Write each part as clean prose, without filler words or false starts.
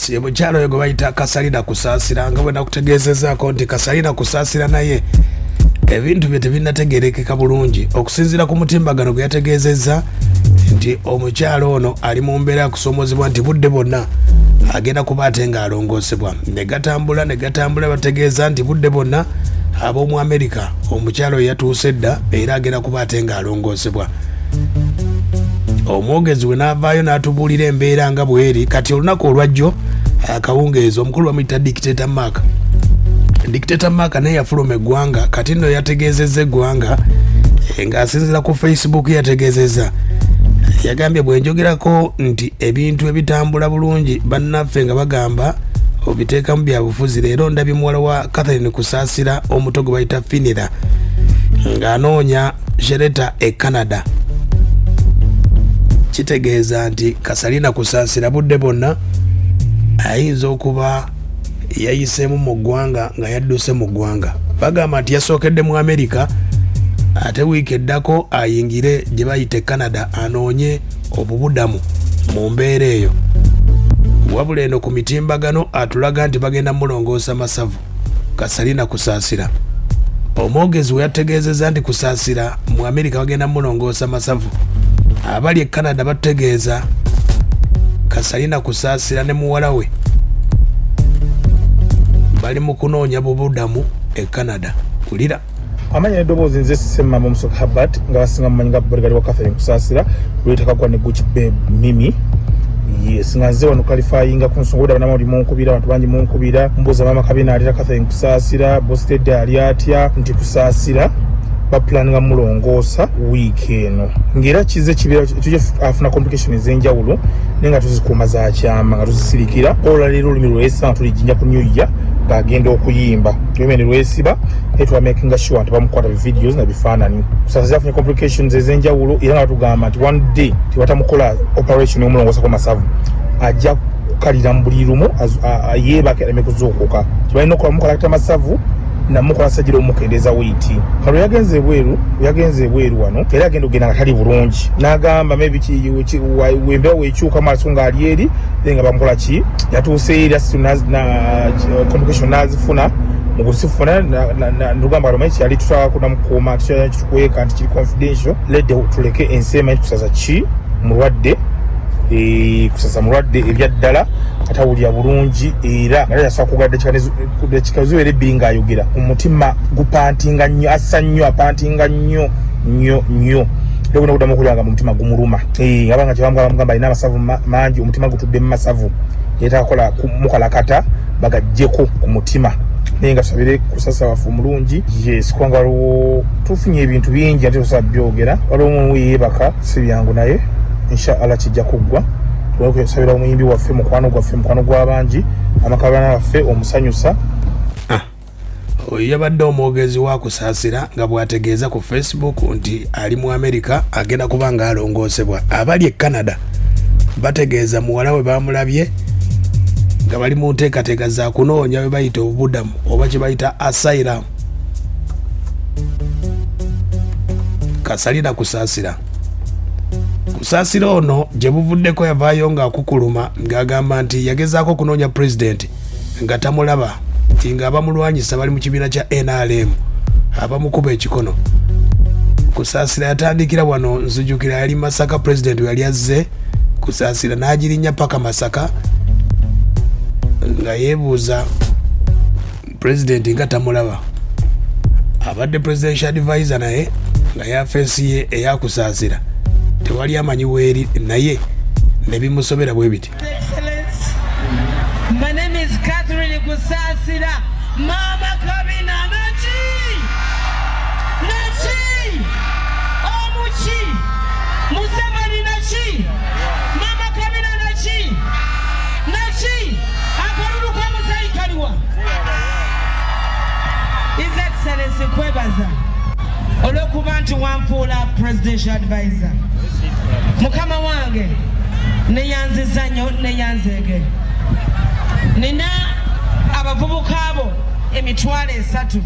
Ye mukyala oyo gwe bayita Kasalina Kusaasira, nga bwe nakutegeezezaako nti Kasalina Kusaasira naye ebintu bye tebinnategeerekeka bulungi okusinziira ku mutimbagano gwe yategeezezza nti omukyala ono ali mu mbeera yakusoomozebwa nti budde bwonna agenda kuba ate ng'alongoosebwa. Ne gatambula ne gatambula, bategeeza nti budde bwonna ab'omu Amerika omukyala oyo yatuuse dda era agenda kuba ate ng'alongoosebwa. Omwogezi we n'avaayo n'atubuulira embeera nga bweri. Kati olunaku olwajjo akawungeezi, omukulu bamuyita Dictator Mark. Dictator Mark naye yafuluma eggwanga. Kati nno yategeezezza eggwanga ng'asinziira ku Facebook. Yategeezezza, yagambye, "Bwe njogerako nti ebintu ebitambula bulungi, bannaffe nga bagamba obiteekamu byabufuzi. Leero ndabye muwala wa Catherine Kusaasira omuto gwe bayita Finira ng'anoonya shelter e Canada." Kitegeeza nti Kasalina Kusaasira budde bwonna ayinza okuba yayiseemu mu ggwanga nga yadduse mu ggwanga. Bagamba nti yasookedde mu Amerika, ate wiiki eddako ayingire gye bayita e Canada anoonye obubudamu mu mbeera eyo. Wabula eno ku mitimbagano atulaga nti bagenda mulongoosa masavu Kasalina Kusaasira. Omwogezi we yategeezezza nti Kusaasira mu Amerika bagenda mulongoosa masavu. Abali e Canada batutegeeza Kasalina Kusaasira ne muwala we bali mu kunoonya bubudamu e Canada. Wulira. Amanya n'eddoboozi, nze Semmama Omusoka Habert, nga basinga mumanyi nga bodyguard wa Catherine Kusaasira lwetakagwa ne Gucci Babe Mimi. Yes, nga nze wano clarifyinga ku nsonga. Obudde banamawuli munkubira, abantu bangi munkubira, mbuuza, "Maama Kabina alira Catherine Kusaasira, Boss Lady ali atya?" Nti Kusaasira bapulaninga mulongoosa wiiki eno, ng'era kize kibeera tujja afuna complication ez'enjawulo, naye nga tuzikuuma za kyama, nga tuzisirikira. Olwaleero olulimi lwesiba nga tulijinja ku New Year ng'agenda okuyimba, olulimi ne lwesiba, naye twamakinga sure nti bamukwata videos na bifaananyi. Kusaasira afunye complications ez'enjawulo, era nga batugamba nti one day tebatamukola operation omulongoosako masavu, ajja kukalira mu buli lumu yeebake aleme kuzuukuka. Tebalina okukola mukolakita masavu namukola sajira omukendeeza weight. Kalo yagenze ebweru, yagenze ebweru wano, era agenda okugenda nga tali bulungi, n'agamba maybe wembeera wekyuka maaso ng'ali eri, then nga bamukola ki. Yatuuse eri complication n'azifuna. Mu kuzifuna nugamba kati omanyi kyali tutwala kunamukuuma, kitukweka nti kiri confidential. Ledde tuleke ensi emanyi kusaza ki mulwadde. Kusasa mulwadde ebyaddala, atawulira bulungi, era nga yasobola kugala dakika ziwera 2 ng'ayogera, omutima gupantinga nnyo, assa nnyo, apantinga nnyo nnyo nnyo, era ogenda okuddamu okuwulira nga mu mutima gumuluma. Abanga kyebamugamba alina amasavu mangi, omutima gutudde mu masavu, yeetaaga kukola mukalakata bagaggyeko ku mutima. Naye nga tusabire Kusasa waffe omulungi. Yes, kubanga waliwo tufunye ebintu bingi ate tosobola byogera. Waliwo omu yeebaka, si byangu, naye inshallah kijja kuggwa. Tusabira omuyimbi waffe, mukwano gwaffe, mukwano gw'abangi, amakabana waffe omusanyusa. Oyo yabadde omwogezi wa Kusaasira nga bw'ategeeza ku Facebook nti ali mu Amerika, agenda kuba nga alongoosebwa. Abali e Canada bategeeza muwala we bamulabye nga bali mu nteekateeka za kunoonya bwe bayita obubudamu oba kye bayita asylum. Kasalina Kusaasira. Kusaasira ono gye buvuddeko yavaayo ng'akukuluma ng'agamba nti yagezaako okunoonya pulezidenti nga tamulaba, nti ng'abamulwanyisa bali mu kibiina kya NRM abamukuba ekikono. Kusaasira yatandikira wano, nzijukira yali Masaka, pulezidenti we yali azze, Kusaasira n'agirinnya paka Masaka nga yeebuuza pulezidenti nga tamulaba. Abadde presidential advisor naye nga yafeesi ye eyakusaasira tewali amanyi weeri, naye ne bimusobera bwe biti. Excellence. My name is Catherine Kusasira. Mama Kabina Naki. Naki. Omuki. Museveni Naki. Mama Kabina Naki. Naki. Akalulu ka muzeeyi kaliwa. His Excellency, kwebaza olw'okuba nti wamfuula presidential advisor. Mukama wange, neyanziza nnyo, neyanzeege. Nina abavubuka abo 30,000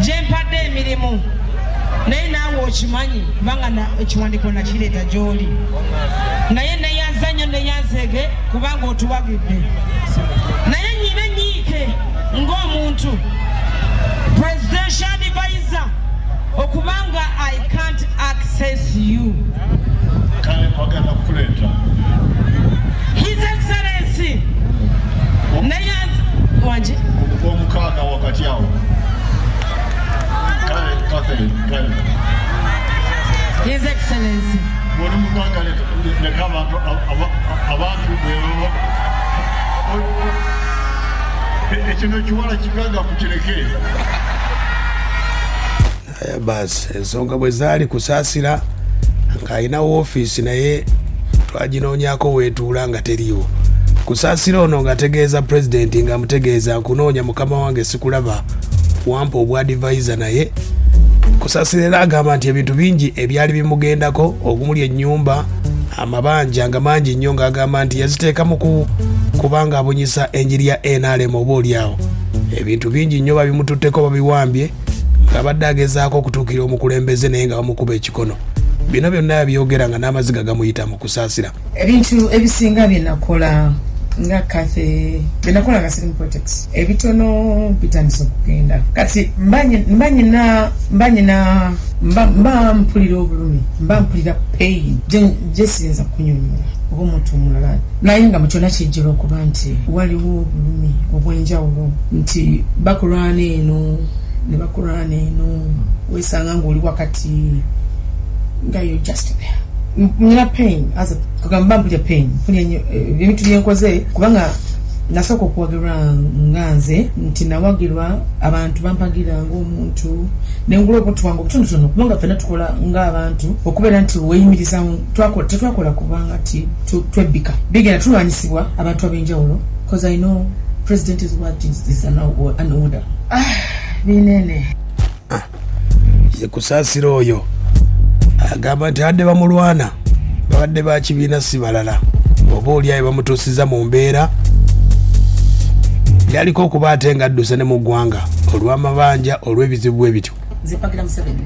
gye mpadde emirimu, naye naawe okimanyi kubanga ekiwandiiko nakireeta gy'oli, naye neyanziza. Neyanza nnyo, neyanzeege kubanga otuwagidde, naye nyina enyiike ng'omuntu presidential advisor okubanga I can't access you. Kale bagenda kukuleeta. His Excellency, neyanza wanje. Omukaaga wakati awo. Kale Catherine, kale. His Excellency. Oli mugagga, leka abantu bwebaba. Ekino ekiwala kigagga, mukireke. Aya basi, ensonga bwe zaali, Kusaasira ng'alina woofiisi naye twaginoonyako weetuula nga teriiwo. Kusaasira ono ng'ategeeza pulezidenti, ng'amutegeeza, "Nkunoonya mukama wange, sikulaba, wampa obwa advisor." Naye Kusaasira era agamba nti ebintu bingi ebyali bimugendako, ogumuli ennyumba, amabanja nga mangi nnyo, ng'agamba nti yaziteekamu kubanga abunyisa enjiri ya NRM. Oba oliawo ebintu bingi nnyo babimututteko, babiwambye, ng'abadde agezaako okutuukira omukulembeze naye nga bamukuba ekikono. Bino byonna yabyogera nga n'amaziga gamuyita mu Kusaasira. Ebintu ebisinga byenakola nga Kathy, byenakola nga siri mu politics, ebitono bitandise okugenda. Kati mba nyina mba nyina mba mba mpulira obulumi, mba mpulira pain gye siyinza kunyonyola oba omuntu omulala, naye nga mu kyonna kijjira okuba nti waliwo obulumi obw'enjawulo nti bakulwana eno ne bakulwana eno, wesanga ng'oli wakati nga you're just there. Nyina pain as a kugamba, mpulira pain, mpulira nnyo ebintu byenkoze, kubanga nasooka okuwagirwa nga nze nti nawagirwa abantu bampagira ng'omuntu, nengula obuntu bwange obutonotono, kubanga ffenna tukola ng'abantu okubeera nti weyimiriza. Tetwakola kubanga ti twebbika, bigenda tulwanyisibwa abantu ab'enjawulo, because I know president is what is an order. Ah, binene. Ye Kusaasira oyo agamba nti abadde bamulwana babadde ba kibiina, si balala, oba oliayo bamutuusiza mu mbeera yaliko okuba ate nga adduse ne mu ggwanga olw'amabanja, olw'ebizibu bwe bityo. Nze mpagira Museveni,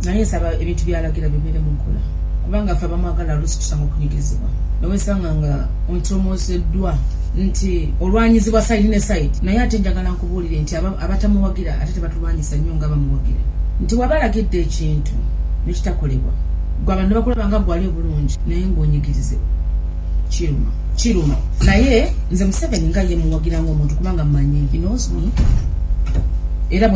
naye nsaba ebintu byalagira bibeere mu nkola, kubanga ffe abamwagala oluusi tusanga okunyigirizibwa, newesanga nga ontomozeddwa nti olwanyizibwa side ne side. Naye ate njagala nkubuulire nti abatamuwagira ate tebatulwanyisa nnyo nga bamuwagira, nti waba alagidde ekintu nekitakolebwa, gwe abantu nebakulaba nga gwali obulungi naye ng'onyigirizibwa, kiruma, kiruma. Naye nze Museveni nga ye muwagira ng'omuntu, kubanga mmanyi he knows me, era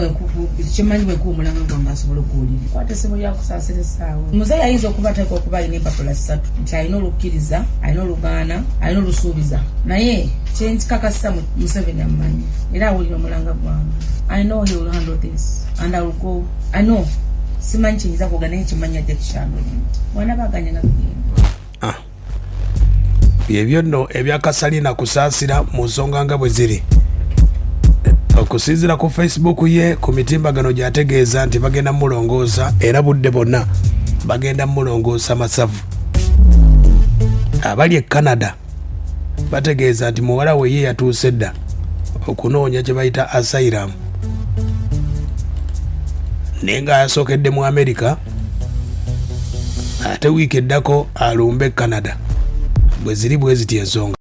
kyemanyi bwenkuba omulanga gwange asobola okuwulira. Kwata essimu yakusaasira essaawa. Muzeeyi ayinza okuba ateeka okuba alina empapula ssatu, nti alina olukkiriza, alina olugaana, alina olusuubiza, naye kyenkikakasa Museveni amumanyi era awulira omulanga gwange. I know he will handle this and I will go. I know, simanyi kyenyinza kwogera, naye kimanyi ajja kikyandulungi bwana baganya nga tugenda. Byebyo nno ebya Kasalina Kusaasira mu nsonga nga bwe ziri. Okusinziira ku Facebook ye ku mitimbagano, gyategeeza nti bagenda mulongoosa era budde bonna bagenda mulongoosa masavu. Abali e Canada bategeeza nti muwala we ye yatuuse dda okunoonya kye bayita asylum, naye nga yasookedde mu America, ate wiiki eddako alumbe Canada. Bwe ziri bwe ziti ensonga.